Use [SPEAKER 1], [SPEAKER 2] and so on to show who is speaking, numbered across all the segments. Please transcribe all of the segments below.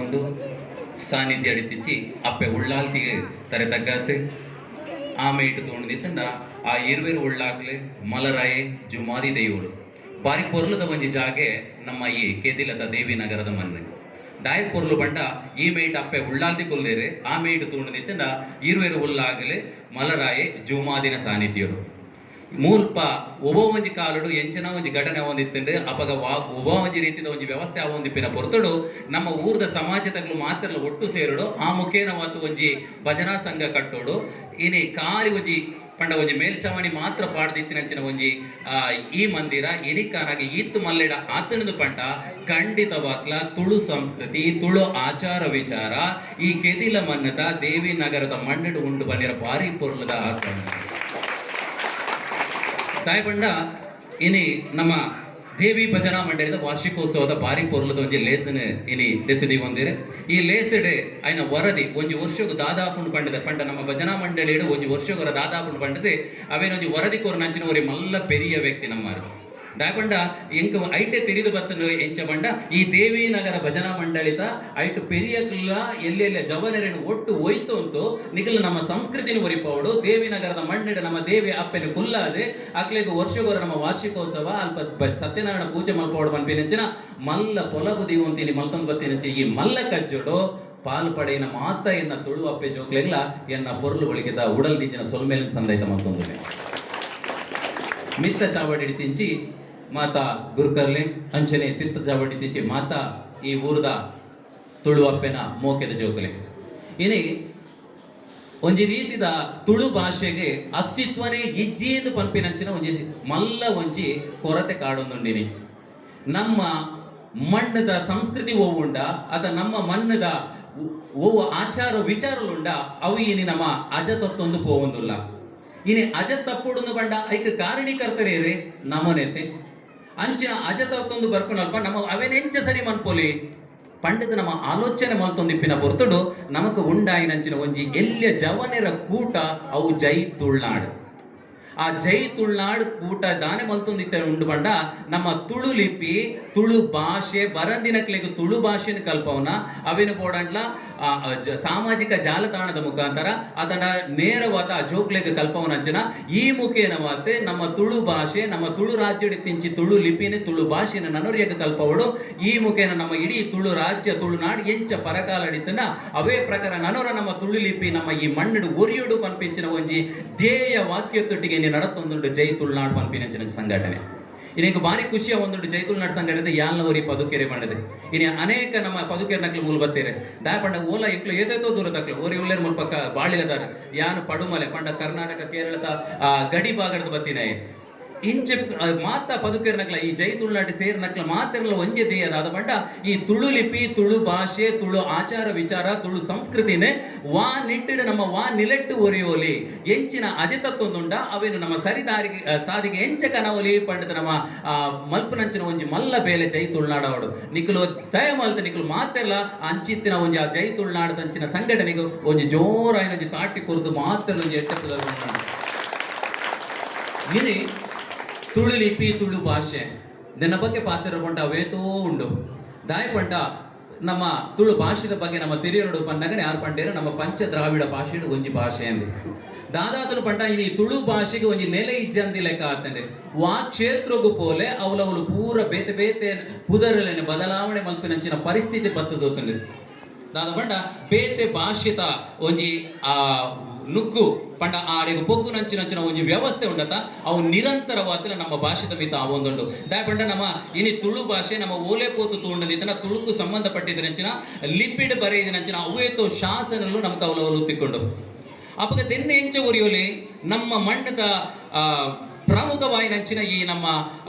[SPEAKER 1] ಉಂಡು. ಸಾನ್ನಿಧ್ಯ ಅಡಿತಿಚ್ಚಿ ಅಪ್ಪೆ ಉಳ್ಳಾಲ್ತಿಗೆ ತರೆ ತಗ್ಗಾತ್ ಆಮೇಟ್ ತೋಂಡಿತ್ತಂಡ ಆ ಇರುವೆರು ಉಳ್ಳಾಕ್ಲೆ ಮಲರಾಯೆ ಜುಮಾದಿ ದೈವಳು. ಬಾರಿ ಪೊರ್ಲುದ ಒಂಜಿ ಜಾಗೆ ನಮ್ಮ ಈ ಕೆದಿಲದ ದೇವಿ ನಗರದ ಮಣ್ಣು. ದಾಯ ಪೊರ್ಲು ಪಂಡ, ಈ ಮೇಟ್ ಅಪ್ಪೆ ಉಳ್ಳಾಲ್ತಿ ಕೊಲ್ಲೇರು, ಆ ಮೇಟ್ ತೋಂಡಿತ್ತಂಡ ಇರುವೆರು ಉಳ್ಳಾಗಲೆ ಮಲರಾಯೆ ಜುಮಾದಿನ ಸಾನ್ನಿಧ್ಯೋಡು. ಮೂಲ್ಪ ಒವ್ವ ಒಂಜಿ ಕಾಲಡು ಎಂಚಿನ ಒಂಜಿ ಘಟನೆ ಆವೊಂದಿತ್ತುಂಡು. ಅಪಗ ವಾ ಒವ್ವ ಒಂಜಿ ರೀತಿದ ಒಂಜಿ ವ್ಯವಸ್ಥೆ ಆವೊಂದಿಪ್ಪಿನ ಪೊರ್ತುಡು ನಮ್ಮ ಊರ್ದ ಸಮಾಜದಗ್ಲು ಮಾತ್ರ ಒಟ್ಟು ಸೇರಡು, ಆ ಮುಖೇನವಾತು ಒಂಜಿ ಭಜನಾ ಸಂಘ ಕಟ್ಟೋಡು. ಇನಿ ಖಾಲಿ ಒಂಜಿ ಪಂಡ ಒಂಜಿ ಮೇಲ್ಛಾವಣಿ ಮಾತ್ರ ಪಾಡ್ದಿತ್ತಿನಂಚಿನ ಒಂಜಿ ಈ ಮಂದಿರ ಇನಿಕಾನಾಗಿ ಈತ್ ಮಲ್ಲೆಡ ಆತಣದು ಪಂಡ, ಖಂಡಿತವಾಗ್ಲ ತುಳು ಸಂಸ್ಕೃತಿ, ತುಳು ಆಚಾರ ವಿಚಾರ ಈ ಕೆದಿಲ ಮನ್ನದ ದೇವಿ ನಗರದ ಮಣ್ಣು ಉಂಡು ಬನ್ನಿರ ಭಾರಿ ಪೊರ್ಲದ ಆಸನ. ತಾಯಿ ಪಂಡ, ಇನಿ ನಮ್ಮ ದೇವಿ ಭಜನಾ ಮಂಡಳಿದ ವಾರ್ಷಿಕೋತ್ಸವದ ಬಾರಿ ಪೊರ್ಲದ ಒಂಜಿ ಲೇಸನ್ ಇನಿ ದೆತ್ತಿ ಒಂದಿರೆ. ಈ ಲೇಸಡೆ ಐನ ವರದಿ ಒಂಜಿ ವರ್ಷಗು ದಾದಾಪುಂಡು ಪಂಡದೆ ಪಂಡ, ನಮ್ಮ ಭಜನಾ ಮಂಡಳಿಡು ಒಂಜಿ ವರ್ಷಗೊರ ದಾದಾಪುಂಡು ಪಂಡದೆ, ಅವೇನ ಒಂಜಿ ವರದಿ ಕೊರ್ನಂಚಿನ ಒರಿ ಮಲ್ಲ ಪೆರಿಯ ವ್ಯಕ್ತಿ ನಮ್ಮಾರು. ದಾಯಪಂಡ ಎಂಕ್ ಐಟೆ ತೆರಿದು ಬತ್ತನು ಎಂಚ ಪಂಡ, ಈ ದೇವಿ ನಗರ ಭಜನಾ ಮಂಡಳಿತ ಐಟು ಪೆರಿಯಕ್ಲ ಎಲ್ಲೆಲ್ಲ ಜವನರೇನು ಒಟ್ಟು ಒಯ್ತು ಅಂತು ನಿಗಲ್ ನಮ್ಮ ಸಂಸ್ಕೃತಿನ ಒರಿಪವಡು, ದೇವಿ ನಗರದ ಮಣ್ಣಿಡ ನಮ್ಮ ದೇವಿ ಅಪ್ಪೆನ ಕುಲ್ಲಾದೆ ಅಕ್ಲೆಗ್ ವರ್ಷಗೊರ ನಮ್ಮ ವಾರ್ಷಿಕೋತ್ಸವ ಅಲ್ಪ ಸತ್ಯನಾರಾಯಣ ಪೂಜೆ ಮಲ್ಪವಡು ಪನ್ಪಿನಂಚಿನ ಮಲ್ಲ ಪೊಲಬು ದೀವಂತೀನಿ ಮಲ್ತೊಂದು ಬತ್ತಿನಂಚೆ. ಈ ಮಲ್ಲ ಕಜ್ಜೋಡು ಪಾಲ್ ಪಡೆಯಿನ ಮಾತ ಎನ್ನ ತುಳು ಅಪ್ಪೆ ಜೋಕ್ಲೆಗ್ಲ ಎನ್ನ ಪೊರ್ಲು ಒಳಿಗೆದ ಉಡಲ್ ದಿಂಜಿನ ಸೊಲ್ಮೇಲಿನ ಸಂದೈತ ಮಲ್ತೊಂದು. ಮಿತ್ತ ಚಾವಡಿ ತಿಂಚಿ ಮಾತಾ ಗುರುಕರ್ಲೆ, ಅಂಚನೆ ತಿರ್ತ ಚಾವಡಿ ತಿಂಚಿ ಮಾತಾ ಈ ಊರ್ದ ತುಳು ಅಪ್ಪೆನ ಮೋಕೆದ ಜೋಕುಲೆ. ಇನಿ ಒಂಜಿ ರೀತಿದ ತುಳು ಭಾಷೆಗೆ ಅಸ್ತಿತ್ವನೇ ಇಜ್ಜಿ ಎಂದು ಪನ್ಪಿನಂಚಿನ ಒಂಜಿ ಮಲ್ಲ ಒಂಜಿ ಕೊರತೆ ಕಾಡೊಂದುಂಡಿನಿ. ನಮ್ಮ ಮಣ್ಣದ ಸಂಸ್ಕೃತಿ ಒವ್ವುಂಡ ಅದ ನಮ್ಮ ಮಣ್ಣದ ಒವ್ವು ಆಚಾರ ವಿಚಾರಲುಂಡ, ಅವು ಇನಿ ನಮ್ಮ ಅಜ ತತ್ತೊಂದು ಪೋವೊಂದುಲ್ಲ. ಇನಿ ಅಜ ತಪ್ಪುಡುಂದು ಪಂಡ ಐಕ್ ಕಾರಣೀಕರ್ತರೇರೆ ನಮನೆತೆ. ಅಂಚಿನ ಅಜ ತತ್ತೊಂದು ಬರ್ಪುನಲ್ಪ ನಮ್ಮ ಅವೇನೆಂಚ ಸರಿ ಮನ್ಪೊಲಿ ಪಂಡದ ನಮ್ಮ ಆಲೋಚನೆ ಮಲ್ತೊಂದಿಪ್ಪಿನ ಪೊರ್ತುಡು ನಮಕ್ ಉಂಡಾಯಿನಂಚಿನ ಒಂಜಿ ಎಲ್ಯ ಜವನೆರ ಕೂಟ ಅವು ಜೈ ತುಳ್ನಾಡು. ಆ ಜೈ ತುಳುನಾಡು ಕೂಟ ದಾನೆ ಮಲ್ತೊಂದಿತ್ತ ಉಂಡು ಪಂಡ, ನಮ್ಮ ತುಳು ಲಿಪಿ, ತುಳು ಭಾಷೆ ಬರಂದಿನಕ್ಲೆಗ್ ತುಳು ಭಾಷೆನ ಕಲ್ಪವನ ಅವೇನು ಬೋಡಂಟ್ಲ ಆ, ಆ, ಸಾಮಾಜಿಕ ಜಾಲತಾಣದ ಮುಖಾಂತರ ಅದನ್ನ ನೇರವಾದ ಆ ಜೋಕ್ಲೆಗ್ ಕಲ್ಪವನಂಚಿನ ಈ ಮುಖೇನವಾತೆ ನಮ್ಮ ತುಳು ಭಾಷೆ, ನಮ್ಮ ತುಳು ರಾಜ್ಯಡ್ ತಿಂಚಿ ತುಳು ಲಿಪಿನ, ತುಳು ಭಾಷೆನ ನನೊರಿಯಗ್ ಕಲ್ಪವಡು. ಈ ಮುಖೇನ ನಮ್ಮ ಇಡೀ ತುಳು ರಾಜ್ಯ, ತುಳುನಾಡು ಎಂಚ ಪರಕಾಲಡಿತನ ಅವೇ ಪ್ರಕಾರ ನನೊರ ನಮ್ಮ ತುಳು ಲಿಪಿ ನಮ್ಮ ಈ ಮಣ್ಣುಡು ಒರಿಯುಡು ಪನ್ಪಿಂಚಿನ ಒಂಜಿ ಧ್ಯೇಯ ವಾಕ್ಯದೊಟ್ಟಿಗೆ ನಡತೊಂದುಂಡು ಜೈ ತುಳುನಾಡು ಪನ್ಪಿನಂಚಿನ ಸಂಘಟನೆ. ಇನ್ನೇಗ ಭಾರಿ ಖುಷಿಯ ಒಂದುಂಡು ಜೈ ತುಳುನಾಡು ಸಂಘಟನೆ. ಯಾಲ್ನ ಒರಿ ಪದುಕೆರೆ ಪಂಡದೆ, ಇನಿ ಅನೇಕ ನಮ್ಮ ಪದುಕೆರೆ ನಕ್ಲು ಮೂಲ ಬತ್ತೇರೆ. ದಾಯ ಪಂಡ ಓಲ ಎಂಕ್ಲು ಏತೇತೋ ದೂರ ತಕ್ಲು ಓರಿ ಉಲ್ಲೇರ್ ಮುಲ್ಪ ಬಾಳಿಲದಾರ. ಯಾನು ಪಡುಮಲೆ ಪಂಡ ಕರ್ನಾಟಕ ಕೇರಳದ ಗಡಿ ಭಾಗದ ಬತ್ತಿನಾಯೆ. ಇಂಚೆ ಮಾತ ಪದುಕೆರ್ ನಕ್ಲ ಈ ಜೈ ತುಳುನಾಡು ಸೇರ್ ನಕ್ಲ ಮಾತೆರ್ಲ ಒಂಜೆ ಧ್ಯೇಯದ ಅದ ಪಂಡ, ಈ ತುಳು ಲಿಪಿ, ತುಳು ಭಾಷೆ, ತುಳು ಆಚಾರ ವಿಚಾರ, ತುಳು ಸಂಸ್ಕೃತಿನೇ ವಾ ನಿಟ್ಟಿಡು ನಮ್ಮ ವಾ ನಿಲೆಟ್ಟು ಒರಿಯೋಲಿ, ಎಂಚಿನ ಅಜತತ್ವೊಂದುಂಡ ಅವೇನು ನಮ್ಮ ಸರಿದಾರಿಗೆ ಸಾದಿಗೆ ಎಂಚ ಕನವಲಿ ಪಂಡದ ನಮ್ಮ ಮಲ್ಪನಂಚಿನ ಒಂಜಿ ಮಲ್ಲ ಬೇಲೆ ಜೈ ತುಳುನಾಡವಡು. ನಿಕುಲು ದಯ ಮಲ್ತ ನಿಕುಲು ಮಾತೆರ್ಲ ಅಂಚಿತ್ತಿನ ಒಂಜಿ ಆ ಜೈ ತುಳುನಾಡದಂಚಿನ ಸಂಘಟನೆಗೆ ಒಂಜಿ ಜೋರಾಯಿನ ಒಂಜಿ ತಾಟಿ ಕೊರ್ದು ಮಾತೆರ್ಲ ಒಂಜಿ ಎಟ್ಟೆಪ್ಪುದ. ಇನಿ ತುಳು ಲಿಪಿ, ತುಳು ಭಾಷೆ ನಿನ್ನ ಬಗ್ಗೆ ಪಾತ್ರ ಪಂಡ ಅವೇತೋ ಉಂಡು. ದಾಯ ಪಂಡ ನಮ್ಮ ತುಳು ಭಾಷೆದ ಬಗ್ಗೆ ನಮ್ಮ ತೆರಿಯನೋಡು ಪನ್ನಗನೆ ಯಾರು ಪಂಡೇರು, ನಮ್ಮ ಪಂಚ ದ್ರಾವಿಡ ಭಾಷೆಡು ಒಂಜಿ ಭಾಷೆ ಅಂದೆ. ದಾದಾತನು ಪಂಡ, ಇನಿ ತುಳು ಭಾಷೆಗೆ ಒಂಜಿ ನೆಲೆ ಇಜ್ಜಂದಿ ಲೆಕ್ಕ ಆತಂದೆ. ವಾ ಕ್ಷೇತ್ರಗು ಪೋಲೆ ಅವಲವಲು ಪೂರ ಬೇತೆ ಬೇತೆ ಪುದರುಲೆನ ಬದಲಾವಣೆ ಮಲ್ಪಿನಂಚಿನ ಪರಿಸ್ಥಿತಿ ಬತ್ತದೋತಂದೆ. ದಾದ ಪಂಡ ಬೇತೆ ಭಾಷೆತ ಒಂಜಿ ಆ ನುಗ್ಗು ಪಂಡ ಆಡೆಗ್ ಪೊಗ್ಗು ನಂಚಿನಂಚಿನ ಒಂಜಿ ವ್ಯವಸ್ಥೆ ಉಂಡತ, ಅವು ನಿರಂತರವಾದ ನಮ್ಮ ಭಾಷೆದ ಮಿತ್ತ ಆವೊಂದುಂಡು. ದಾಯ ಪಂಡ ನಮ್ಮ ಇನಿ ತುಳು ಭಾಷೆ ನಮ್ಮ ಓಲೆ ಪೋತು ತೂಂಡದಿತ್ತನ ತುಳುಕು ಸಂಬಂಧಪಟ್ಟಿದ್ದನಂಚಿನ ಲಿಪಿಡ್ ಬರೆಯಿದನಂಚಿನ ಅವೇತೋ ಶಾಸನಲು ನಮಕ್ ಅವಲವಲು ತಿಕ್ಕೊಂಡು. ಅಪಗ ದೆನ್ನೆ ಎಂಚ ಒರಿಯೋಲಿ? ನಮ್ಮ ಮಣ್ಣದ ಪ್ರಮುಖವಾಯಿನಂಚಿನ ಈ ನಮ್ಮ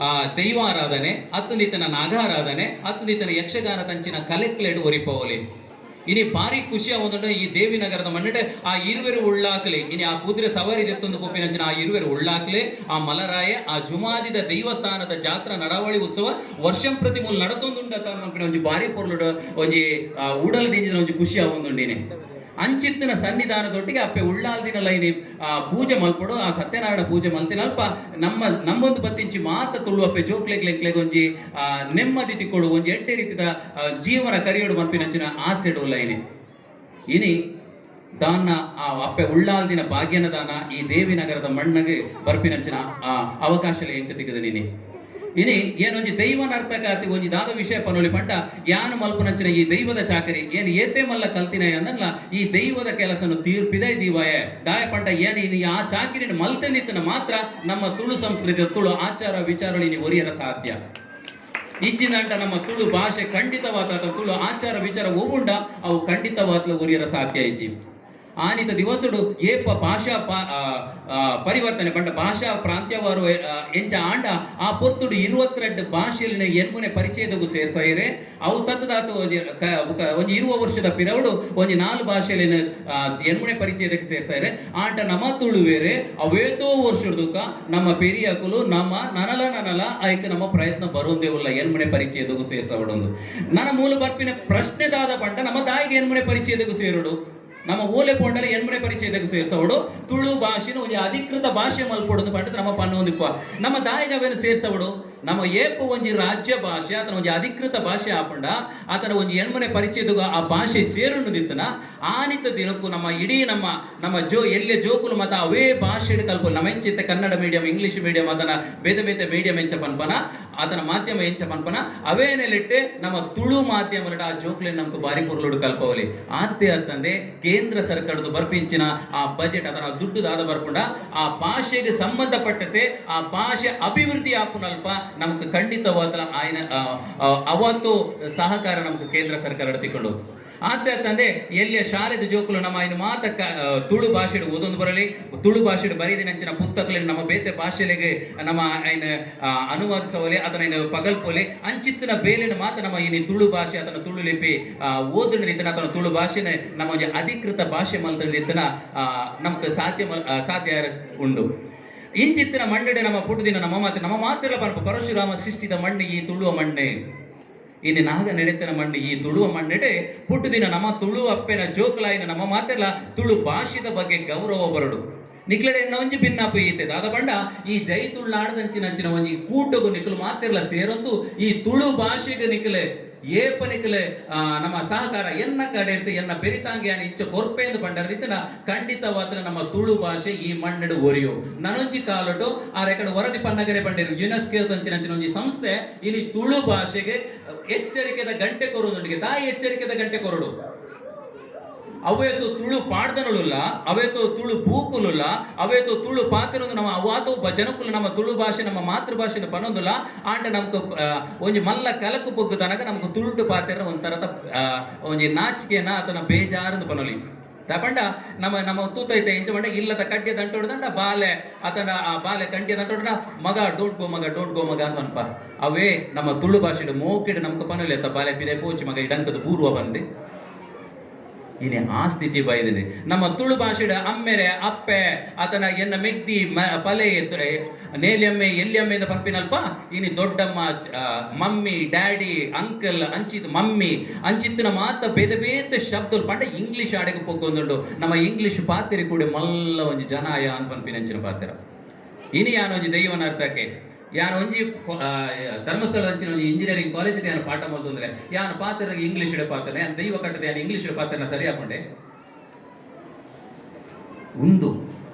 [SPEAKER 1] ದೈವಾರಾಧನೆ ಅತ್ತಂದಿತನ ನಾಗಾರಾಧನೆ ಅತ್ತಂದಿತನ ಯಕ್ಷಗಾನ ತಂಚಿನ ಕಲೆಕ್ಲೆಡ್ ಒರಿಪವಲಿ. ಇನಿ ಭಾರಿ ಖುಷಿ ಆವೊಂದುಂಡು. ಈ ದೇವಿನಗರದ ಮಣ್ಣು ಆ ಇರುವೆರು ಉಳ್ಳಾಕ್ಲೆ, ಇನಿ ಆ ಕುದುರೆ ಸವಾರಿ ದೆತ್ತೊಂದು ಪೋಪಿನಂಚಿನ ಆ ಇರುವೆರು ಉಳ್ಳಾಕ್ಲೆ, ಆ ಮಲರಾಯ, ಆ ಜುಮಾದಿದ ದೈವಸ್ಥಾನದ ಜಾತ್ರಾ ನಡಾವಳಿ ಉತ್ಸವ ವರ್ಷಂ ಪ್ರತಿ ಮೂಲ ನಡತೊಂದುಂಡ ಮನ್ಪಿನ ಒಂಜಿ ಭಾರಿ ಪೊರ್ಲುಡು ಒಂಜಿ ಉಡಲ್ ದಿಂಜಿನ ಒಂಜಿ ಖುಷಿ ಆವೊಂದುಂಡು ಇನಿ. ಅಂಚಿತ್ತಿನ ಸನ್ನಿಧಾನದೊಟ್ಟಿಗೆ ಅಪ್ಪೆ ಉಳ್ಳಾಲ್ದಿನ ಲೈನಿ ಪೂಜೆ ಮಲ್ಪೊಡು. ಆ ಸತ್ಯನಾರಾಯಣ ಪೂಜೆ ಮಲ್ತಿನಲ್ಪ ನಮ್ಮ ನಮ್ಮೊಂದು ಬತ್ತಿಂಚಿ ಮಾತ ತುಳು ಅಪ್ಪೆ ಜೋಕ್ಲೆಗ್ ಲೆಕ್ಲೆಗ್ ಒಂಜಿ ನೆಮ್ಮದಿ ತಿಕ್ಕೊಡು, ಒಂಜಿ ಎಡ್ಡೆ ರೀತಿದ ಜೀವನ ಕರಿಯೋಡು ಮನ್ಪಿನಂಚಿನ ಆಸೆಡು ಲೈನಿ. ಇನಿ ದಾನ್ನ ಆ ಅಪ್ಪೆ ಉಳ್ಳಾಲ್ದಿನ ಭಾಗ್ಯನ ದಾನ ಈ ದೇವಿನಗರದ ಮಣ್ಣಗೆ ಬರ್ಪಿನಂಚಿನ ಆ ಅವಕಾಶ ಎಂಕ್ ತಿಕ್ಕದ ನೀನಿ. ಇನಿ ಏನೊಂಜಿ ದೈವ ನರ್ತಕಾತಿ ಒಂಜಿ ದಾದ ವಿಷಯ ಪನೊಲಿ ಪಂಡ, ಯಾನು ಮಲ್ಪುನಂಚಿನ ಈ ದೈವದ ಚಾಕರಿ ಏನು ಏತೆ ಮಲ್ಲ ಕಲ್ತಿನ ಅನ್ನಲ್ಲ, ಈ ದೈವದ ಕೆಲಸನು ತೀರ್ಪಿದೈ ದೀವಾಯ. ದಾಯ ಪಂಡ ಏನು ಇನಿ ಆ ಚಾಕಿರಿನ ಮಲ್ತೆಂದಿತ್ತನ ಮಾತ್ರ ನಮ್ಮ ತುಳು ಸಂಸ್ಕೃತಿ, ತುಳು ಆಚಾರ ವಿಚಾರಗಳು ಇನಿ ಒರಿಯರ ಸಾಧ್ಯ. ಇಚ್ಚಿನಂಟ ನಮ್ಮ ತುಳು ಭಾಷೆ ಖಂಡಿತವಾದ ಅಥವಾ ತುಳು ಆಚಾರ ವಿಚಾರ ಒವುಂಡ ಅವು ಖಂಡಿತವಾದ್ಲ ಒರಿಯರ ಸಾಧ್ಯ ಇಜ್ಜಿ. ಆನಿತ ದಿವಸಡು ಏಪ ಭಾಷಾ ಪರಿವರ್ತನೆ ಪಂಡ ಭಾಷಾ ಪ್ರಾಂತ್ಯವಾರು ಎಂಚ ಆಂಡ ಆ ಪೊತ್ತುಡು 22 ಭಾಷೆಯಲ್ಲಿ ಎನ್ಮುನೆ ಪರಿಚಯದಗು ಸೇರ್ಸಾಯಿರೆ. ಅವು ತತ್ತದಾತು ಒಂಜಿ ಬುಕ ಒಂಜಿ 20 ವರ್ಷದ ಪಿರವುಡು ಒಂಜಿ ನಾಲ್ ಭಾಷೆಯಲ್ಲಿ ಎನ್ಮುನೆ ಪರಿಚಯದಕ್ಕೆ ಸೇರ್ಸಾಯಿರೆ. ಆಂಟ ನಮ್ಮ ತುಳುವೇರೆ ಅವೇತೋ ವರ್ಷದ ನಮ್ಮ ಪೆರಿಯಕುಲು ನಮ್ಮ ನನಲ ನನಲ ಐಕ್ ನಮ್ಮ ಪ್ರಯತ್ನ ಬರೋಂದೇ ಉಲ್ಲ ಎನ್ಮುನೆ ಪರಿಚಯದಗು ಸೇರ್ಸವಡೊಂದು. ನನ್ನ ಮೂಲ ಬರ್ಪಿನ ಪ್ರಶ್ನೆದಾದ ಪಂಡ, ನಮ್ಮ ತಾಯಿಗೆ ಎನ್ಮುನೆ ಪರಿಚಯದಗು ಸೇರುಡು? ನಮ್ಮ ಓಲೆ ಪೋಂಡಲೆ ಎನ್ಮುನೆ ಪರಿಚಯದಗು ಸೇರ್ಸವಡು? ತುಳು ಭಾಷೆನ ಒಂಜಿ ಅಧಿಕೃತ ಭಾಷೆ ಮಲ್ಪೊಡುದು ಪಂಡ ನಮ್ಮ ಪನ್ನೊಂದಿಪ್ಪ, ನಮ್ಮ ದಾಯಿಗೆ ಅವೇನು ಸೇರ್ಸವಡು? ನಮ್ಮ ಏಪ ಒಂಜಿ ರಾಜ್ಯ ಭಾಷೆ ಆತನ ಒಂಜಿ ಅಧಿಕೃತ ಭಾಷೆ ಆಪಂಡ, ಆತನ ಒಂಜಿ ಎಣ್ಮನೆ ಪರಿಚಯದಾಗ ಆ ಭಾಷೆ ಸೇರುಂಡುದಿತ್ತನ, ಆನಿತ ದಿನಕ್ಕೂ ನಮ್ಮ ಇಡೀ ನಮ್ಮ ನಮ್ಮ ಜೋ ಎಲ್ಲೆ ಜೋಕುಲು ಮತ ಅವೇ ಭಾಷೆ ಕಲ್ಪ. ನಮ್ಮ ಎಂಚಿತ್ತೆ ಕನ್ನಡ ಮೀಡಿಯಂ, ಇಂಗ್ಲಿಷ್ ಮೀಡಿಯಂ, ಅದನ್ನ ಬೇತೆ ಬೇತೆ ಮೀಡಿಯಂ ಎಂಚ ಪನ್ಪನ, ಆತನ ಮಾಧ್ಯಮ ಎಂಚ ಪನ್ಪನ, ಅವೇ ನೆಲೆಟ್ಟೆ ನಮ್ಮ ತುಳು ಮಾಧ್ಯಮ ಆ ಜೋಕ್ಲೆ ನಮ್ಗೆ ಬಾರಿ ಪೊರ್ಲುಡು ಕಲ್ಪವಲಿ. ಆತೆ ಅಂತಂದೆ ಕೇಂದ್ರ ಸರ್ಕಾರದ ಬರ್ಪಿಂಚಿನ ಆ ಬಜೆಟ್ ಅದನ್ನ ದುಡ್ಡು ದಾದ ಬರ್ಪುಂಡ ಆ ಭಾಷೆಗೆ ಸಂಬಂಧಪಟ್ಟತೆ ಆ ಭಾಷೆ ಅಭಿವೃದ್ಧಿ ಆಪುನಲ್ಪ ನಮಕ್ ಖಂಡಿತವಾದ ಆಯ್ನ ಅವತ್ತು ಸಹಕಾರ ನಮಕ್ ಕೇಂದ್ರ ಸರ್ಕಾರ ತಿಕ್ಕೊಂಡು. ಆತೆ ಅಂತಂದೆ ಎಲ್ಲಿಯ ಶಾಲೆದ ಜೋಕುಲು ನಮ್ಮ ಇನ್ನು ಮಾತ ತುಳು ಭಾಷೆಡ್ ಓದೊಂದು ಬರಲಿ, ತುಳು ಭಾಷೆಡ್ ಬರೀದಿನಂಚಿನ ಪುಸ್ತಕಗಳನ್ನು ನಮ್ಮ ಬೇತೆ ಭಾಷೆಲೆಗೆ ನಮ್ಮ ಐನ ಅನುವಾದಿಸವಲೆ, ಅದನ್ನ ಇನ್ನು ಪಗಲ್ಪೊಲೆ. ಅಂಚಿತ್ತಿನ ಬೇಲಿನ ಮಾತ ನಮ್ಮ ಇನಿ ತುಳು ಭಾಷೆ ಅದನ್ನ ತುಳು ಲಿಪಿ ಓದುನ ಅದನ್ನ ತುಳು ಭಾಷೆನೆ ನಮ್ಮ ಒಂಜಿ ಅಧಿಕೃತ ಭಾಷೆ ಮಲ್ತಂದಿತ್ತನ ನಮಕ್ ಸಾಧ್ಯ ಉಂಡು. ಇಂಚಿತ್ತಿನ ಮಣ್ಣಡೆ ನಮ್ಮ ಪುಟ್ಟದಿನ ನಮ್ಮ ಮಾತು ನಮ್ಮ ಮಾತೆಲ್ಲ ಪರಪ ಪರಶುರಾಮ ಸೃಷ್ಟಿದ ಮಣ್ಣು ಈ ತುಳುವ ಮಣ್ಣೆ. ಇನ್ನು ನಾಗ ನಡೆತನ ಮಣ್ಣು ಈ ತುಳುವ ಮಣ್ಣೆಡೆ ಪುಟ್ಟುದಿನ ನಮ್ಮ ತುಳು ಅಪ್ಪೆನ ಜೋಕುಲಾಯಿನ ನಮ್ಮ ಮಾತೆಲ್ಲ ತುಳು ಭಾಷೆದ ಬಗ್ಗೆ ಗೌರವ ಬರಡು. ನಿಕ್ಲಡೆ ಒಂಜಿ ಭಿನ್ನಾಪು ಈತೆ ದಾದ ಪಂಡ, ಈ ಜೈ ತುಳುನಾಡದಂಚಿನ ಅಂಚಿನ ಒಂಜಿ ಕೂಟಗು ನಿಕುಲು ಮಾತೆರ್ಲ ಸೇರೊಂದು ಈ ತುಳು ಭಾಷೆಗೆ ನಿಕ್ಲೆ ಏಪ ನಿಕ್ಲೆ ನಮ್ಮ ಸಹಕಾರ ಎನ್ನ ಕಡೆ ಇರ್ತೆ, ಎನ್ನ ಬೆರಿತಾಂಗೆ ಯಾನ್ ಇಂಚ ಕೊರ್ಪೆಂದು ಪಂಡರ್ದಿತ್ತನ ಖಂಡಿತವಾದ್ರ ನಮ್ಮ ತುಳು ಭಾಷೆ ಈ ಮಣ್ಣೆಡು ಒರಿಯು. ನನೊಂಜಿ ಕಾಲಟು ಆ ರೆಕಡೆ ವರದಿ ಪನ್ನಗರೆ ಪಂಡೇರು, ಯುನೆಸ್ಕೋ ಅಂಚಿನ ಅಂಚಿನ ಒಂಜಿ ಸಂಸ್ಥೆ ಇಲ್ಲಿ ತುಳು ಭಾಷೆಗೆ ಎಚ್ಚರಿಕೆದ ಗಂಟೆ ಕೊರುವುದೊಂದಿಗೆ ತಾಯಿ ಎಚ್ಚರಿಕೆದ ಗಂಟೆ ಕೊರಡು. ಅವೇತು ತುಳು ಪಾಡ್ದನಳುಲ್ಲ, ಅವೇತು ತುಳು ಬೂಕುಲುಲ್ಲ, ಅವೇತು ತುಳು ಪಾತ್ರೊಂದು ನಮ್ಮ ಅವಾತು ಜನಕುಲು ನಮ್ಮ ತುಳು ಭಾಷೆ ನಮ್ಮ ಮಾತೃಭಾಷೆನ ಪನೊಂದುಲ್ಲ. ಆಂಡ ನಮ್ಕ ಒಂಜಿ ಮಲ್ಲ ಕಲಕು ಪೊಗ್ಗು ತನಕ ನಮ್ಗೆ ತುಳುಟು ಪಾತ್ರ ಒಂಥರದ ಒಂಜಿ ನಾಚಿಕೆನ ಆತನ ಬೇಜಾರಂದು ಪನೊಲಿ. ಪಂಡ ನಮ್ಮ ನಮ್ಮ ತೂತೈತೆ ಎಂಚ ಪಂಡ, ಇಲ್ಲದ ಕಡ್ಯ ದಂಟೋಡ್ದಂಡ ಬಾಲೆ ಆತನ ಆ ಬಾಲೆ ಕಂಡ್ಯ ದಂಟೋಡ್ಡ ಮಗ don't go ಮಗ, don't go ಮಗ ಅಂತ ಅನ್ಪ. ಅವೇ ನಮ್ಮ ತುಳು ಭಾಷೆಡ್ ಮೋಕೆಡ್ ನಮ್ಕ ಪನೊಲಿ ಅತ್ತ, ಬಾಲೆ ಪಿದೆ ಪೋಚಿ ಮಗ, ಇಡಂಕದ ಪೂರ್ವ ಬಂದೆ. ಇನಿ ಆ ಸ್ಥಿತಿ ಬೈದಿನಿ. ನಮ್ಮ ತುಳು ಭಾಷೆಡ್ ಅಮ್ಮೆರೆ ಅಪ್ಪೆ ಆತನ ಎನ್ನ ಮೆಗ್ದಿ ಪಲೆ ನೇಲಿಯಮ್ಮೆ ಎಲ್ಲಿಯಮ್ಮೆ ಅಂತ ಪನ್ಪಿನಲ್ಪ ಇನಿ ದೊಡ್ಡಮ್ಮ, ಮಮ್ಮಿ, ಡ್ಯಾಡಿ, ಅಂಕಲ್ ಅಂಚಿತ್ ಮಮ್ಮಿ ಅಂಚಿತ್ತಿನ ಮಾತ ಬೇತೆ ಬೇತೆ ಶಬ್ದలు ಪಂಡ ಇಂಗ್ಲಿಷ್ ಆಡೆಗೆ ಪೊಗ್ಗೊಂದುಂಡು. ನಮ್ಮ ಇಂಗ್ಲಿಷ್ ಪಾತೆರಿ ಕೂಡ ಮಲ್ಲ ಒಂಜಿ ಜನಾಯ ಅಂತ ಪನ್ಪಿನ ಅಂಚಿನ ಪಾತೆರ. ಇನಿ ಯಾನ್ ಒಂಜಿ ದೈವನ ಅರ್ಥಕ್ಕೆ ಯಾನ್ ಒಂಜಿ ಧರ್ಮಸ್ಥಳದ ಅಂಚಿನ ಒಂಜಿ ಇಂಜಿನಿಯರಿಂಗ್ ಕಾಲೇಜ್ ಯಾನ್ ಪಾಠ ಮಲ್ತಂದ್ರೆ ಯಾನ್ ಪಾತೆರ ಇಂಗ್ಲಿಷ್ ಪಾತೆರ, ಯಾನ್ ದೈವ ಕಟ್ಟದೆ ಯಾನ್ ಇಂಗ್ಲಿಷ್ ಪಾತೆರನ ಸರಿ ಹಾಕೊಂಡೆ ಉಂದು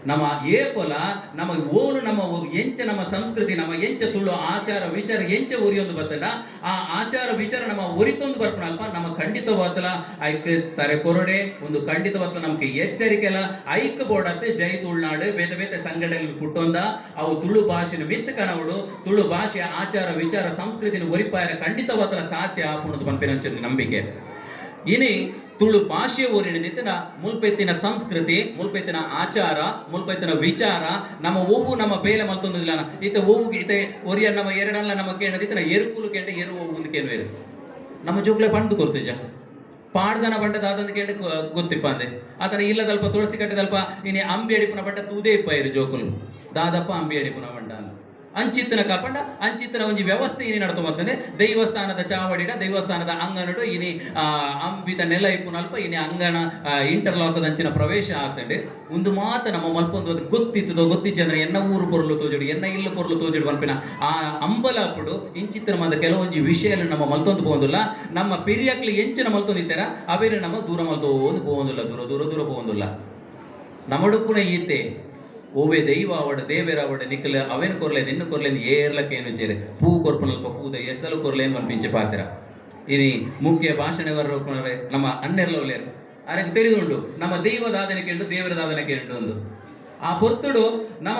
[SPEAKER 1] ನಮ್ಮ ಏಪೊಲ ನಮ್ಮ ಓಲು ನಮ್ಮ ಎಂಚ ನಮ್ಮ ಸಂಸ್ಕೃತಿ, ನಮ್ಮ ಎಂಚ ತುಳು ಆಚಾರ ವಿಚಾರ ಎಂಚ ಒರಿಯೊಂದು ಬತ್ತಂಡ, ಆ ಆಚಾರ ವಿಚಾರ ನಮ್ಮ ಒರಿತೊಂದು ಬರ್ಪಣ ಅಲ್ಪ ನಮ್ಮ ಖಂಡಿತವಾತಲ ಐಕ್ ತರೆ ಕೊರಡೆ ಒಂದು ಖಂಡಿತವಾತಲ ನಮ್ಗೆ ಎಚ್ಚರಿಕೆ ಅಲ್ಲ. ಐಕ್ ಬೋಡತ್ತೆ ಜೈ ತುಳುನಾಡು ಬೇತೆ ಬೇತೆ ಸಂಘಟನೆಗಳು ಪುಟ್ಟೊಂದ ಅವು ತುಳು ಭಾಷೆನ ಮಿತ್ ಕನವಡು, ತುಳು ಭಾಷೆಯ ಆಚಾರ ವಿಚಾರ ಸಂಸ್ಕೃತಿನ ಒರಿಪಾಯರ ಖಂಡಿತವಾತಲ ಸಾಧ್ಯ ಆಪುಣದು ಪನ್ಪಿನ ನಂಬಿಕೆ. ಇನಿ ತುಳು ಭಾಷೆ ಊರಿನ ಮುಲ್ಪೆತ್ತಿನ ಸಂಸ್ಕೃತಿ, ಮುಲ್ಪೆತ್ತಿನ ಆಚಾರ, ಮುಲ್ಪೆತ್ತಿನ ವಿಚಾರ ನಮ್ಮ ಓವು ನಮ್ಮ ಬೇಲೆ ಮಲ್ತೊಂದಿಲ್ಲ. ಇತ್ತೆ ಓವು ಇತ್ತೆ ಒರಿಯ ನಮ್ಮ ಎರಡಲ್ಲ ನಮ್ಮ ಕೇಳದಿತ್ತನ ಎರುಕುಲು ಕೇಂಡ ಎರು ಒಂದು ಕೇಳುವೇರು ನಮ್ಮ ಜೋಕ್ಲೆ ಪಂದು ಕೊರ್ತಿಜ. ಪಾಡ್ದನ ಬಂಟ ದಾದಂದು ಕೇಳಿ ಗೊತ್ತಿಪ್ಪ ಅಂದೆ. ಆತನ ಇಲ್ಲದಲ್ಪ ತುಳಸಿ ಕಟ್ಟದಲ್ಪ ಇನಿ ಅಂಬಿ ಅಡಿಪುನ ಬಂಟ ತೂದೇ ಇಪ್ಪ ಇರು ಜೋಕುಲು, ದಾದಪ್ಪ ಅಂಬಿ ಅಡಿಪುನ ಬಂಟ ಅಂತ. ಅಂಚಿತ್ತಿನ ಕಾಪಂಡ ಅಂಚಿತ್ತಿನ ಒಂಜಿ ವ್ಯವಸ್ಥೆ ಇನಿ ನಡತು ಬರ್ತದೆ. ದೈವಸ್ಥಾನದ ಚಾವಡಿಡ, ದೇವಸ್ಥಾನದ ಅಂಗನಡು ಇನಿ ಅಂಬಿತ ನೆಲ ಇಪ್ಪುನಲ್ಪ ಇನಿ ಅಂಗಣ ಇಂಟರ್ಲಾಕ್ ಅಂಚಿನ ಪ್ರವೇಶ ಆತಂಡೆ. ಒಂದು ಮಾತ ನಮ್ಮ ಮಲ್ಪೊಂದು ಅದು ಗೊತ್ತಿತ್ತದೋ ಗೊತ್ತಿಜ್ಜಂದ್ರೆ ಎನ್ನ ಊರು ಪೊರ್ಲು ತೋಜುಡು, ಎನ್ನ ಇಲ್ಲು ಪೊರ್ಲು ತೋಜುಡು ಪನ್ಪಿನ ಆ ಅಂಬಲಾಪುಡು ಇಂಚಿತ್ತಿನ ಮಾತ ಕೆಲವೊಂಜಿ ವಿಷಯలు ನಮ್ಮ ಮಲ್ತೊಂದು ಪೋವೊಂದುಲ್ಲ. ನಮ್ಮ ಪಿರಿಯಕ್ಲು ಎಂಚಿನ ಮಲ್ತೊಂದಿತ್ತಾರ ಅವೇರು ನಮ್ಮ ದೂರ ಮಲ್ತೊಂದು ಪೋವೊಂದುಲ್ಲ, ದೂರ ದೂರ ದೂರ ಪೋವೊಂದುಲ್ಲ. ನಮಡುಪುನ ಈತೆ ಓವೆ ದೈವ ಅವಡ ದೇವೆರ ಅವಡ ನಿಕ್ಕಲ ಅವೇನು ಕೊರ್ಲೆ ನಿನ್ನ ಕೊರ್ಲೆ ಏರ್ಲಕ್ಕೆ ಏನು ಚೇರೆ ಪೂ ಕೊರ್ಪುನಲ್ಪ ಪೂದ ಎಸ್ತಲು ಕೊರ್ಲೇನು ಪನ್ಪಿಂಚೆ ಪಾತ್ರ. ಇನಿ ಮುಖ್ಯ ಭಾಷಣಗಾರರು ನಮ್ಮ ಅಣ್ಣೆರ್ಲ ಉಲ್ಲೇರು. ಅರೆಗ್ ತೆರಿದುಂಡು ನಮ್ಮ ದೈವ ದಾದನೆ ಕೇಂಡು, ದೇವರ ದಾದನೆ ಕೇಂಡು ಒಂದು ಆ ಪೊರ್ತುಡು ನಮ್ಮ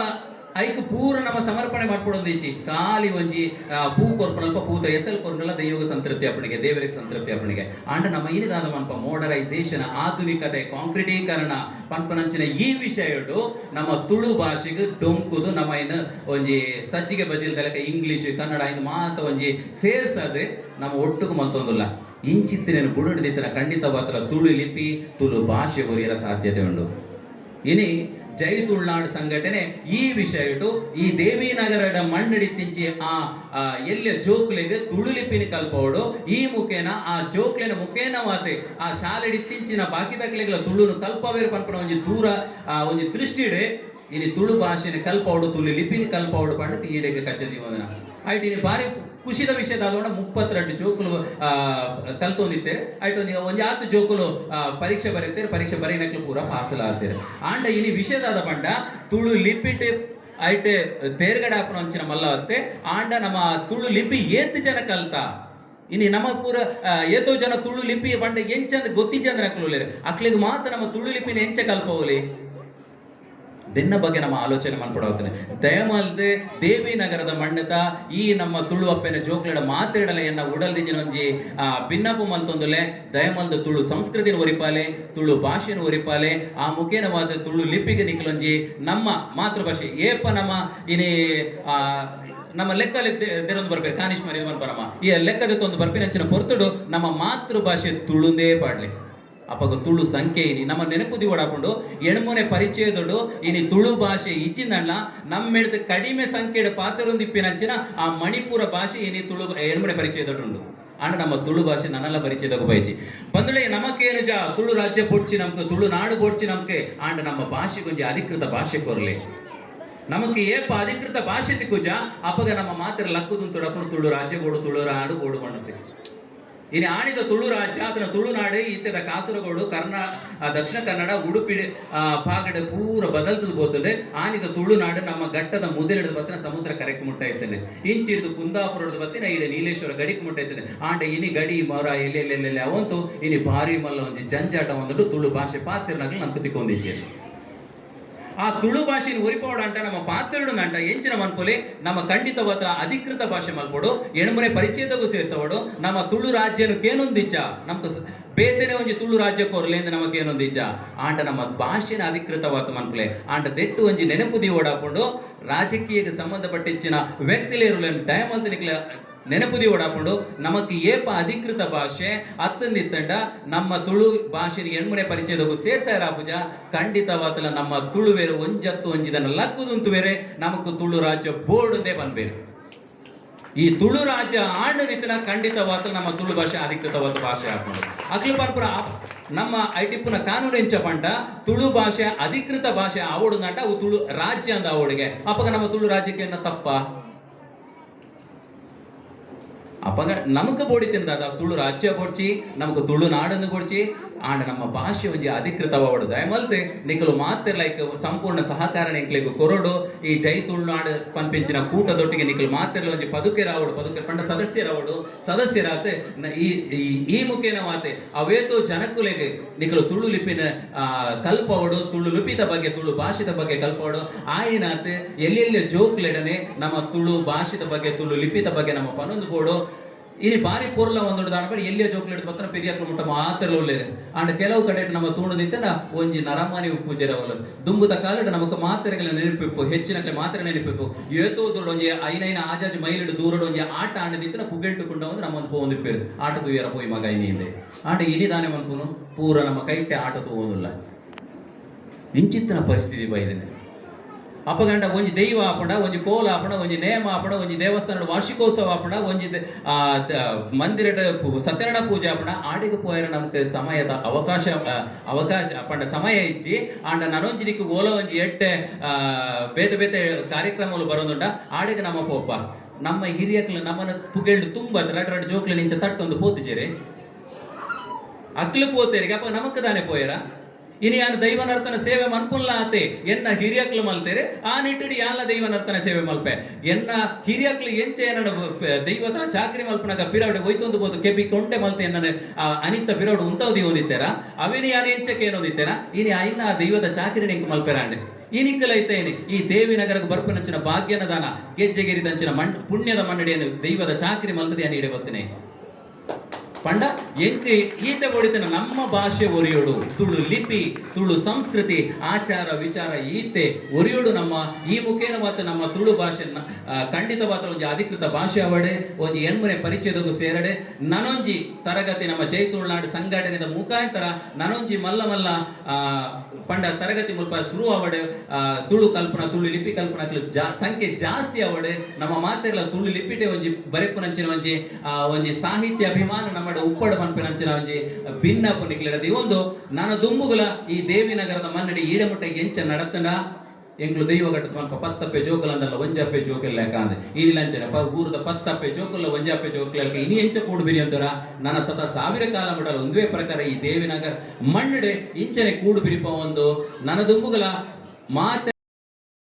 [SPEAKER 1] ಐಕ್ ಪೂರ ನಮ್ಮ ಸಮರ್ಪಣೆ ಮಾಡ್ಕೊಡೊಂದಿಚ್ಚಿ. ಖಾಲಿ ಒಂಜಿ ಪೂ ಕೊರ್ಪುನಲ್ಪ ಪೂತ ಎಸಲ್ ಕೊರ್ನಲ್ಲ ದೈವಗ ಸಂತೃಪ್ತಿ ಅಪ್ಪಣಿಗೆ, ದೇವರಿಗೆ ಸಂತೃಪ್ತಿ ಅಪ್ಪಣಿಗೆ. ಆಂಡ ನಮ್ಮ ಇನಿದಾದ ಮನ್ಪ ಮಾಡರೈಸೇಷನ್, ಆಧುನಿಕತೆ, ಕಾಂಕ್ರೀಟೀಕರಣ ಪನ್ಪನಂಚಿನ ಈ ವಿಷಯಡು ನಮ್ಮ ತುಳು ಭಾಷೆಗೆ ಡೊಂಕುದು ನಮ್ಮ ಇನ್ನು ಒಂಜಿ ಸಜ್ಜಿಗೆ ಬಜಿಲ್ ತಲಕ ಇಂಗ್ಲಿಷ್, ಕನ್ನಡ ಇನ್ನು ಮಾತ ಒಂಜಿ ಸೇರ್ಸದೆ ನಮ್ಮ ಒಟ್ಟುಗು ಮಲ್ತೊಂದುಲ್ಲ. ಇಂಚಿತ್ತಿನ ಬುಡುಡಿದಿತ್ತಿನ ಖಂಡಿತವಾದ್ರ ತುಳು ಲಿಪಿ, ತುಳು ಭಾಷೆ ಒರಿಯರ ಸಾಧ್ಯತೆ ಉಂಡು. ಇನಿ ಜೈ ತುಳುನಾಡು ಸಂಘಟನೆ ಈ ವಿಷಯಟು ಈ ದೇವಿನಗರದ ಮಣ್ಣಡಿತಿಂಚಿ ಆ ಆ ಎಲ್ಲಿ ಜೋಕ್ಲೆಗ್ ತುಳು ಲಿಪಿನ ಕಲ್ಪವಡು. ಈ ಮುಖೇನ ಆ ಜೋಕ್ಲೆನ ಮುಖೇನವಾತೆ ಆ ಶಾಲೆಡಿತ್ತಿಂಚಿನ ಬಾಕಿದಕ್ಲೆಗ್ಲ ತುಳುನು ಕಲ್ಪವೇರು ಪನ್ಪುನ ಒಂಜಿ ದೂರ ಒಂಜಿ ದೃಷ್ಟಿಡೆ ಇನಿ ತುಳು ಭಾಷೆನ ಕಲ್ಪವಡು, ತುಳು ಲಿಪಿನ ಕಲ್ಪವಡು ಪಂಡ ಈಡೆಗೆ ಕಜ್ಜ ದೀವನ ಆಯ್ತು. ಇನಿ ಬಾರಿ ಖುಷಿದ ವಿಷಯ ದಾದೋಡ 32 ಜೋಕುಲು ಕಲ್ತೊಂದಿತ್ತೇರೆ. ಆಯ್ತು, ಒಂಜಿ ಒಂಜಿ ಆತು ಜೋಕುಲು ಪರೀಕ್ಷೆ ಬರೀತೇರೆ. ಪರೀಕ್ಷೆ ಬರೀನಕ್ಲು ಪೂರ ಪಾಸಲ ಆತೇರೆ. ಆಂಡ ಇನಿ ವಿಷಯದಾದ ಪಂಡ ತುಳು ಲಿಪಿಟ್ ಐಟ್ ತೇರ್ಗಡೆ ಆಪುನ ಅಂಚಿನ ಮಲ್ಲ ಅತ್ತೆ. ಆಂಡ ನಮ್ಮ ತುಳು ಲಿಪಿ ಏತ್ ಜನ ಕಲ್ತ? ಇನಿ ನಮ್ಮ ಪೂರ ಏತೋ ಜನ ತುಳು ಲಿಪಿ ಪಂಡ ಎಂಚಂದ್ ಗೊತ್ತಿಜ್ಜಂದ್ರೆ ಅಕ್ಲು ಉಲ್ಲೆರ್. ಅಕ್ಲಿಗ್ ಮಾತ್ರ ನಮ್ಮ ತುಳು ಲಿಪಿನ ಎಂಚ ಕಲ್ಪವಲಿ? ದಿನ್ನ ಬಗ್ಗೆ ನಮ್ಮ ಆಲೋಚನೆ ಮನ್ಪಡಾವತ್ತನೆ. ದಯಮಲ್ದೆ ದೇವಿ ನಗರದ ಮಣ್ಣದ ಈ ನಮ್ಮ ತುಳು ಅಪ್ಪೆನ ಜೋಕ್ಲೆಡ ಮಾತೆರಡಲ ಎನ್ನ ಉಡಲ್ದಿಂಜಿನ ಒಂಜಿ ಬಿನ್ನಪು ಮಲ್ತೊಂದುಲೆ. ದಯಮಲ್ದ ತುಳು ಸಂಸ್ಕೃತಿನ ಒರಿಪಾಲೆ, ತುಳು ಭಾಷೆನ ಒರಿಪಾಲೆ. ಆ ಮುಖೇನವಾದ ತುಳು ಲಿಪಿಗೆ ನಿಕ್ಲೊಂಜಿ ನಮ್ಮ ಮಾತೃಭಾಷೆ ಏಪ ನಮ್ಮ ಇನಿ ನಮ್ಮ ಲೆಕ್ಕಲ್ಲಿ ದೆರೊಂದು ಬರ್ಬೇಕು ಕಾನಿಶ್ ಮರಿ ನಮ್ಮ ಈ ಲೆಕ್ಕದ ಒಂದು ಬರ್ಪಿನಂಚಿನ ಪೊರ್ತುಡು ನಮ್ಮ ಮಾತೃಭಾಷೆ ತುಳುಂದೇ ಪಾಡ್ಲೆ. ಅಪಗ ತುಳು ಸಂಖ್ಯೆ ಇನಿ ನಮ್ಮ ನೆನಪು ದಿವಡಾಕೊಂಡು ಎಣ್ಮುನೆ ಪರಿಚಯದೊಡು ಇನಿ ತುಳು ಭಾಷೆ ಇಜ್ಜಿಂದಣ್ಣ ನಮ್ಮೆಡ್ದು ಕಡಿಮೆ ಸಂಖ್ಯೆಡ್ ಪಾತೆರೊಂದಿಪ್ಪಿನಂಚಿನ ಆ ಮಣಿಪುರ ಭಾಷೆ ಇನಿ ತುಳು ಎಣ್ಮುನೆ ಪರಿಚಯದೊಡು. ಆಂಡ ನಮ್ಮ ತುಳು ಭಾಷೆ ನನ್ನಲ್ಲ ಪರಿಚಯದಾಗ ಬಯಚಿ ಬಂದುಳೆ. ನಮಕೇನು ಜಾ ತುಳು ರಾಜ್ಯ ಪೊಡ್ಚಿ ನಮ್ಗೆ, ತುಳು ನಾಡು ಪೊಡ್ಚಿ ನಮ್ಗೆ. ಆಂಡ ನಮ್ಮ ಭಾಷೆಗೊಂಜಿ ಅಧಿಕೃತ ಭಾಷೆ ಕೊರ್ಲೆ. ನಮಕ್ ಏಪ ಅಧಿಕೃತ ಭಾಷೆ ತಿಕ್ಕುಜ ಅಪಗ ನಮ್ಮ ಮಾತ್ರ ಲಕ್ಕುದುಂತುಡಪ್ಪನು ತುಳು ರಾಜ್ಯ ಬೋಡು, ತುಳು ನಾಡು ಬೋಡು பண்ணுತ್ತೆ. ಇನ್ನು ಆಣಿದ ತುಳು ರಾಜ್ಯ ಅದನ್ನ ತುಳುನಾಡು ಇತ್ತದ ಕಾಸರಗೋಡು, ದಕ್ಷಿಣ ಕನ್ನಡ, ಉಡುಪಿ ಭಾಗದ ಪೂರ ಬದಲ್ತದ ಬೋತದೆ. ಆನಿದ ತುಳುನಾಡು ನಮ್ಮ ಘಟ್ಟದ ಮುದಲಿಡದ ಬತ್ತಿನ ಸಮುದ್ರ ಕರೆಕ್ ಮುಟ್ಟ ಇರ್ತೇನೆ. ಇಂಚಿ ಹಿಡಿದು ಕುಂದಾಪುರದ ಬತ್ತಿನ ಇಡ ನೀಲೇಶ್ವರ ಗಡಿಕ್ ಮುಟ್ಟ ಇರ್ತೇನೆ. ಆಂಡ ಇನಿ ಗಡಿ ಮರ ಎಲ್ಲಿ ಎಲ್ಲಿ ಎಲ್ಲಿ ಅವಂತು ಇನಿ ಭಾರಿ ಮಲ್ಲ ಒಂಜಿ ಜಂಜಾಟ ಒಂದುಂಡು. ತುಳು ಭಾಷೆ ಪಾತಿರ್ನಾಗ್ಲು ನಮ್ಗೆ ತಿಕ್ಕೊಂದಿಚ್ಚಿ. ಆ ತುಳು ಭಾಷೆನ ಒರಿಪೋಡ ಅಂಟ ನಮ್ಮ ಪಾತ್ರಡು ಅಂಟ ಎಂಚಿನ ಮನ್ಪೊಲೆ? ನಮ್ಮ ಖಂಡಿತವಾದ ಅಧಿಕೃತ ಭಾಷೆ ಮಲ್ಪೊಡು, ಎಣ್ಮುನೆ ಪರಿಚಯದಗೂ ಸೇರ್ಸವಡು. ನಮ್ಮ ತುಳು ರಾಜ್ಯನು ಕೇನೊಂದಿಚ್ಚ. ನಮ್ಗೆ ಬೇತೆನೆ ಒಂಜಿ ತುಳು ರಾಜ್ಯ ಕೊರ್ಲೇಂದ ನಮಕ್ ಏನೊಂದಿಚ್ಚ. ಆಂಡ ನಮ್ಮ ಭಾಷೆನ ಅಧಿಕೃತವಾದ ಮನ್ಪುಲೆ. ಆಂಡ ದೆಟ್ಟು ಒಂಜಿ ನೆನಪು ದೀವಡಾಕೊಂಡು ರಾಜಕೀಯಕ್ಕೆ ಸಂಬಂಧಪಟ್ಟಿಚ್ಚಿನ ವ್ಯಕ್ತಿಲೇರುಲೆನ್ ದಯಮಲ್ತ್ ನಿಕ್ಲೆ ನೆನಪು ದೀವಡಾಕೊಂಡು ನಮಕ್ ಏಪ ಅಧಿಕೃತ ಭಾಷೆ ಅತ್ತಂದಿತ್ತಂಡ ನಮ್ಮ ತುಳು ಭಾಷೆನ ಎಣ್ಮುನೆ ಪರಿಚಯದಗೂ ಸೇರ್ಸಾರ ಪೂಜ ಖಂಡಿತವಾತಲ ನಮ್ಮ ತುಳುವೇರು ಒಂಜತ್ತು ಒಂಜಿದನ ಲಕ್ಕುದುಂತು ಬೇರೆ ನಮಕ್ ತುಳು ರಾಜ್ಯ ಬೋರ್ಡುಂದೇ ಬನ್ಬೇರು. ಈ ತುಳು ರಾಜ್ಯ ಆಂಡ ನಿತಿನ ಖಂಡಿತವಾದ ನಮ್ಮ ತುಳು ಭಾಷೆ ಅಧಿಕೃತವಾದ ಭಾಷೆ ಹಾಕೊಂಡು ಅಖಿಲ ಪರ್ಪುರ ನಮ್ಮ ಐಟಿಪ್ಪುನ ಕಾನೂನು ಎಂಚ ಪಂಡ ತುಳು ಭಾಷೆ ಅಧಿಕೃತ ಭಾಷೆ ಆವಡು ನಾಟ ಅವು ತುಳು ರಾಜ್ಯ ಅಂದ ಆವಡಿಗೆ. ಅಪಗ ನಮ್ಮ ತುಳು ರಾಜ್ಯಕ್ಕೆ ಏನ ತಪ್ಪ? ಅಪಗ ನಮಕ್ ಬೋಡಿ ತಿಂದಾದ ತುಳು ರಾಜ್ಯ ಬೋಡ್ಚಿ, ನಮಕ್ ತುಳು ನಾಡನ್ನು ಬೋಡ್ಚಿ. ಆಂಡ ನಮ್ಮ ಭಾಷೆ ಒಂಜಿ ಅಧಿಕೃತವಾವಡು. ದಯಮಲ್ತೆ ನಿಕಲು ಮಾತ್ರ ಲೈಕ್ ಸಂಪೂರ್ಣ ಸಹಕಾರ ನಿಕ್ಲೆಗ್ ಕೊರೊಡು. ಈ ಜೈ ತುಳುನಾಡು ಪನ್ಪಿಂಚಿನ ಕೂಟದೊಟ್ಟಿಗೆ ನಿಕಲು ಮಾತೆರ್ಲ ಒಂಜಿ ಪದುಕೆರಾವಡು, ಪದುಕೆ ಪಂಡ ಸದಸ್ಯರಾವಡು. ಸದಸ್ಯರಾತೆ ಈ ಈ- ಈ ಮುಖೇನ ಮಾತೆ ಅವೇತೋ ಜನಕುಲೆಗ್ ನಿಕಲು ತುಳು ಲಿಪಿನ ಕಲ್ಪವಡು, ತುಳು ಲಿಪಿದ ಬಗ್ಗೆ, ತುಳು ಭಾಷೆದ ಬಗ್ಗೆ ಕಲ್ಪವಡು. ಆಯಿನಾತೆ ಎಲ್ಲೆಲ್ಲಿ ಜೋಕ್ಲೆಡನೆ ನಮ್ಮ ತುಳು ಭಾಷೆದ ಬಗ್ಗೆ, ತುಳು ಲಿಪಿದ ಬಗ್ಗೆ ನಮ್ಮ ಪನೊಂದು ಬೋಡು. ಇನಿ ಬಾರಿ ಪೊರ್ಲ ಒಂದೊಂದು ದಾಣ ಎಲ್ಲಿಯ ಜೋಕ್ಲೆಡ್ ಪತ್ರ ಪೆರಿಯಕ್ಲು ಮುಟ್ಟ ಮಾತ್ರ ಉಲ್ಲೇರು. ಆಂಡ ಕೆಲವು ಕಡೆ ನಮ್ಮ ತೂಣದಿತ್ತನ ಒಂಜಿ ನರಮಾನಿ ಪೂಜೆರವಲು. ದುಂಬುದ ಕಾಲಡ್ ನಮಕ್ ಮಾತೆರೆಗಳ ನೆನಪಿಪ್ಪು, ಹೆಚ್ಚಿನಕ್ಲೆ ಮಾತ್ರ ನೆನಪಿಪ್ಪು. ಏತೋ ದೂರ ಒಂಜಿ ಐನೈನ ಆಜಾಜ್ ಮೈಲಿಡ್ ದೂರಡ್ ಒಂಜಿ ಆಟ ಆಂಡದಿತ್ತನ ಪುಗೆಂಟು ಕುಂಡ ಒಂದು ನಮ್ಮ ಒಂದು ಪೋವೊಂದಿಪ್ಪೇರು. ಆಟ ತೂಯರ ಪೋಯಿ ಮಗ ಇನಿ. ಆಂಡ ಇನಿ ದಾನೆ ಮನ್ಪುನು? ಪೂರ ನಮ್ಮ ಕೈಟೆ ಆಟ ತೂವೊಂದುಲ್ಲ. ಇಂಚಿತ್ತಿನ ಪರಿಸ್ಥಿತಿ ಬೈದಿನಿ. ಅಪಗಂಡ ಒಂಜಿ ದೈವ ಆಪುಂಡ, ಒಂಜಿ ಕೋಲ ಆಪುಂಡ, ಒಂಜಿ ನೇಮ ಆಪುಂಡ, ಒಂಜಿ ದೇವಸ್ಥಾನಡ್ ವಾರ್ಷಿಕೋತ್ಸವ ಆಪುಂಡ, ಒಂಜಿ ಮಂದಿರಡ್ ಸತ್ಯನಾರಾಯಣ ಪೂಜೆ ಆಪುಂಡ, ಆಡೆಗ್ ಪೋಯರ ನಮಕ್ ಸಮಯದ ಅವಕಾಶ ಅವಕಾಶ ಪಂಡ ಸಮಯ ಇಜ್ಜಿ. ಆಂಡ ನನೊಂಜಿ ದಿಕ್ಕು ಓಲ ಒಂಜಿ ಎಡ್ಡೆ ಬೇತೆ ಬೇತೆ ಕಾರ್ಯಕ್ರಮಗಳು ಬರೋದುಂಡ, ಆಡೆಗ್ ನಮ್ಮ ಪೋಪ. ನಮ್ಮ ಹಿರಿಯಕ್ಲು ನಮ್ಮನ ಪುಗೆಲ್ಡ್ ತುಂಬ ರಡ್ ರಡ್ ಜೋಕ್ಲು ನಿಂಚ ತಟ್ಟೊಂದು ಪೋತಿಜೇರಿ. ಅಕ್ಲು ಪೋತೇರಿಗೆ ಅಪ್ಪ ನಮಕ್ ದಾನೆ ಪೋಯರ? ಇನಿ ಯಾನ್ ದೈವನರ್ತನ ಸೇವೆ ಮನ್ಪುಲ್ಲ ಆತೆ. ಎನ್ನ ಹಿರಿಯಕ್ಲು ಮಲ್ತೇರೆ, ಆ ನಿಟ್ಟಿಡ್ ಯಾನ್ಲ ದೈವನರ್ತನ ಸೇವೆ ಮಲ್ಪೆ. ಎನ್ನ ಹಿರಿಯಕ್ಲು ಎಂಚೆ ಎನ್ನಡ ದೈವದ ಚಾಕ್ರಿ ಮಲ್ಪನಾಗ ಪಿರವಡೆ ಒಯ್ತೊಂದು ಬೋದು ಕೆಬಿ ಕೊಂಡೆ ಮಲ್ತೆ ಎನ್ನನ ಆ ಅನಿತ ಪಿರವಡೆ ಉಂತವದಿ ಓದಿತ್ತೇರ, ಅವಿನಿ ಯಾನ್ ಎಂಚಕ್ಕೆ ಏನೋದಿತ್ತೇರ. ಇನಿ ಐನ ಆ ದೈವದ ಚಾಕ್ರಿ ನಿಂಕ್ ಮಲ್ಪೆರಾಂಡೆ. ಇನಿಕ್ಕಲೈತೇನೆ ಈ ದೇವಿನಗರಕ್ಕೆ ಬರ್ಪನಂಚಿನ ಭಾಗ್ಯನ ದಾನ ಗೆಜ್ಜೆಗಿರಿದಂಚಿನ ಮಣ್ ಪುಣ್ಯದ ಮಣ್ಣಡಿಯನ್ನು ದೈವದ ಚಾಕ್ರಿ ಮಲ್ತದೆ ಯಾನ್ ಇಡೆ ಬತ್ತನೆ ಪಂಡ ಎಂಕ್ ಈತೆ ಒಡಿತನ ನಮ್ಮ ಭಾಷೆ ಒರಿಯೋಡು, ತುಳು ಲಿಪಿ, ತುಳು ಸಂಸ್ಕೃತಿ, ಆಚಾರ ವಿಚಾರ ಈತೆ ಒರಿಯೋಡು. ನಮ್ಮ ಈ ಮುಖೇನ ಮಾತ್ರ ನಮ್ಮ ತುಳು ಭಾಷೆ ಖಂಡಿತವಾದ ಒಂಜಿ ಅಧಿಕೃತ ಭಾಷೆ ಅವಡೆ, ಒಂಜಿ ಎಣ್ಮನೆ ಪರಿಚಯದಗೂ ಸೇರಡೆ. ನನೊಂಜಿ ತರಗತಿ ನಮ್ಮ ಜೈ ತುಳುನಾಡು ಸಂಘಟನೆದ ಮುಖಾಂತರ ನನೊಂಜಿ ಮಲ್ಲ ಮಲ್ಲ ಪಂಡ ತರಗತಿ ಮುಲ್ಪ ಶುರು ಅವಡೆ. ತುಳು ಕಲ್ಪನಾ, ತುಳು ಲಿಪಿ ಕಲ್ಪನಾ ಸಂಖ್ಯೆ ಜಾಸ್ತಿ ಅವಡೆ. ನಮ್ಮ ಮಾತೆರ್ಲ ತುಳು ಲಿಪಿಟೆ ಒಂಜಿ ಬರೆಪುನಂಚಿನ ಒಂಜಿ ಒಂಜಿ ಸಾಹಿತ್ಯ ಅಭಿಮಾನ ನಮ್ಮ ಉಪ್ಪಡು ಪನ್ಪಿನಂಚಿನ ಒಂಜಿ ಭಿನ್ನಪು ನಿಕ್ಲೆಡದ. ಒಂದು ನಾನು ದುಂಬುಗುಲ ಈ ದೇವಿನಗರದ ಮನ್ನಡಿ ಈಡಮುಟ್ಟ ಎಂಚ ನಡತನ ಎಂಕ್ಲು ದೈವ ಗಟ್ಟ ಮಲ್ಪ ಪತ್ತಪ್ಪೆ ಜೋಕುಲ ಅಂದಲ್ಲ, ಒಂಜಪ್ಪೆ ಜೋಕುಲ ಯಾಕಂದ್ರೆ ಈ ಲಂಚನ ಊರದ ಪತ್ತಪ್ಪೆ ಜೋಕುಲ, ಒಂಜಪ್ಪೆ ಜೋಕುಲ ಇನಿ ಎಂಚ ಕೂಡು ಬಿರಿ ಅಂತಾರ. ನನ್ನ ಸತ ಸಾವಿರ ಕಾಲ ಮುಟಲ ಒಂದುವೇ ಪ್ರಕಾರ ಈ ದೇವಿನಗರ ಮಣ್ಣಡೆ ಇಂಚನೆ ಕೂಡು ಬಿರಿಪ ಒಂದು ನನ್ನ ದುಂಬುಗುಲ ಮಾತೆ.